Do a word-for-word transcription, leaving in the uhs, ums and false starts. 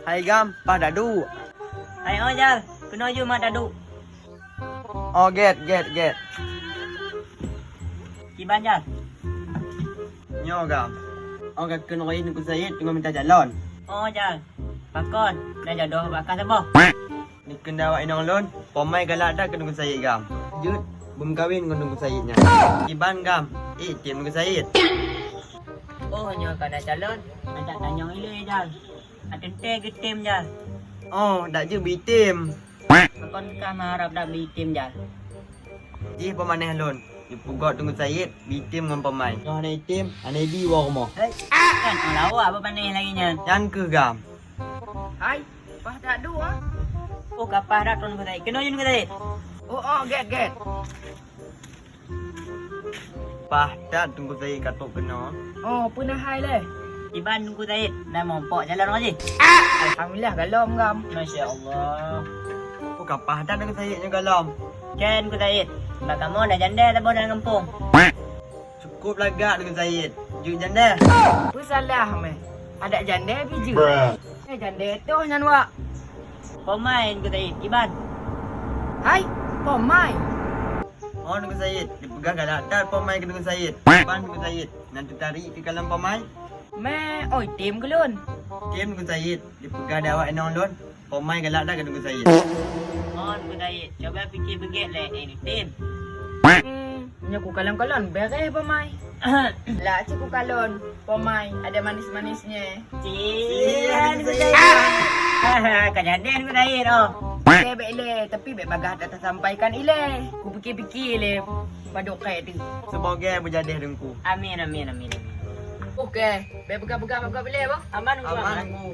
Hai Gam, paih taduek? Hai oh Jal, keunoe ju mak taduek. Oh gèt, gèt, gèt. Kiban Jal? Nyoe Gam. Oh ka keuneuk rayeuk Teungku Sayed teungoh mita calon. Oh Jal, pakon? Na jodoh bak kah saboh? Dikeue awak inong lôn, Pomai galak that keu Teungku Sayed Gam. Jeuet beumeukawen ngon Teungku Sayed nyan. Kiban Gam, ék tem Teungku Sayed? Oh nyoe ka na calon, adak tanyong ilèe Jal. Ateuntèe geutem Jal. Oh, dak jeuet beuitem. Pakon kah meuharab dak beuitem Jal? Jih peumanèh lôn, jipeugöt Teungku Sayed beuitem ngon Pomai. Nyoe hana item, hana ibi woe rumoh. Hai, kan oh lawa peumanèh lagèe nyan. Nyan keuh Gam. Hai, paih taduek ah. Oh ka paih that Teungku Sayed. Keunoe ju Teungku Sayed. Oh, oh, gèt, gèt. Paih that Teungku Sayed ka trôk keunoe. Oh, peue na hai lé? Kiban Teungku Sayed, na meurumpok calon lôn jih? Alhamdulillah, galom Gam. Masya Allah. Oh ka paih that Teungku Sayed nyoe galom. Kan Teungku Sayed, bak kamoe na jandèe saboh dalam gampông. Cukôp lagak Teungku Sayed, jeuet jandèe. Peue salah meh? Adak jandèe pih jeuet. Eh, jandèe toh nyan wak. Pomai Teungku Sayed, kiban? Hai, Pomai. Oh Teungku Sayed, jipeugah galak that Pomai keu Teungku Sayed. Kiban Teungku Sayed, na teutarik keu kalon Pomai? Meh, oi tem keu lôn. Tem Teungku Sayed, jipeugah di awak inong lôn, Pomai galak that keu Teungku Sayed. Oh Teungku Sayed, cuba pike beugèt lé, eh tem. Hmm, nyoe kukalon-kalon bèrèh Pomai. Lah cit kukalon Pomai, ada manis-manisnya. Cie, Teungku Sayed. Ka jadeh Teungku Sayed oh. Bèk, bèk ilèe, tapi bèk bagaih that tasampaikan ilèe. Kupike-pike lé padub kèe teuh. Semoga beujadeh Teungku. Amin, amin, amin. Oke, bèk peugah-peugah bak ilèe boh. Aman, Teungku, aman. Aman Teungku.